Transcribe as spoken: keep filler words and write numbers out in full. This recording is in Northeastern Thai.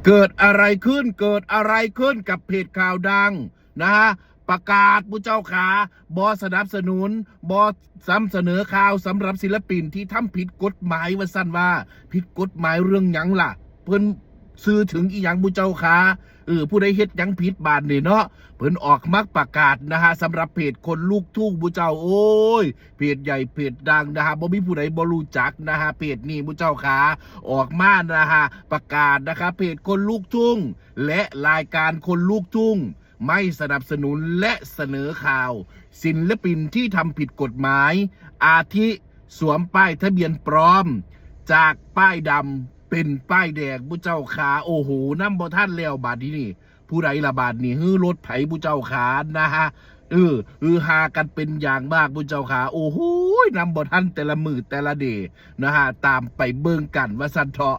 เกิดอะไรขึ้น เกิดอะไรขึ้นกับเพจข่าวดังนะฮะ ประกาศผู้เจ้าขา บ่สนับสนุน บ่นำเสนอข่าวสำหรับศิลปินที่ทำผิดกฎหมาย ว่าซั่นว่า ผิดกฎหมายเรื่องหยังล่ะ เพิ่นซื่อถึงอีหยังผู้เจ้าขา เออ ผู้ใดเฮ็ดหยังผิดบาดนี่เนาะ เพิ่นออกมาประกาศนะฮะ สำหรับเพจคนลูกทุ่งผู้เจ้า โอ้ย เพจใหญ่เพจดังนะฮะ บ่มีผู้ใดบ่รู้จักนะฮะ เพจนี้ผู้เจ้าขา ออกมานะฮะ ประกาศนะครับ เพจคนลูกทุ่ง และรายการคนลูกทุ่ง ไม่สนับสนุนและเสนอข่าว ศิลปินที่ทำผิดกฎหมาย อาทิ สวมป้ายทะเบียนปลอม จากป้ายดำเป็นป้ายแดงผู้เจ้าขา โอ้โห นำบ่ทันแล้วบาดนี้นี่ ผู้ใดละบาดนี้ ฮือรถไผผู้เจ้าขานะฮะ เออ ฮือฮากันเป็นอย่างมากผู้เจ้าขา โอ้โห นำบ่ทันแต่ละมื้อแต่ละเดย์นะฮะ ตามไปเบิ่งกันว่าซั่นเถาะ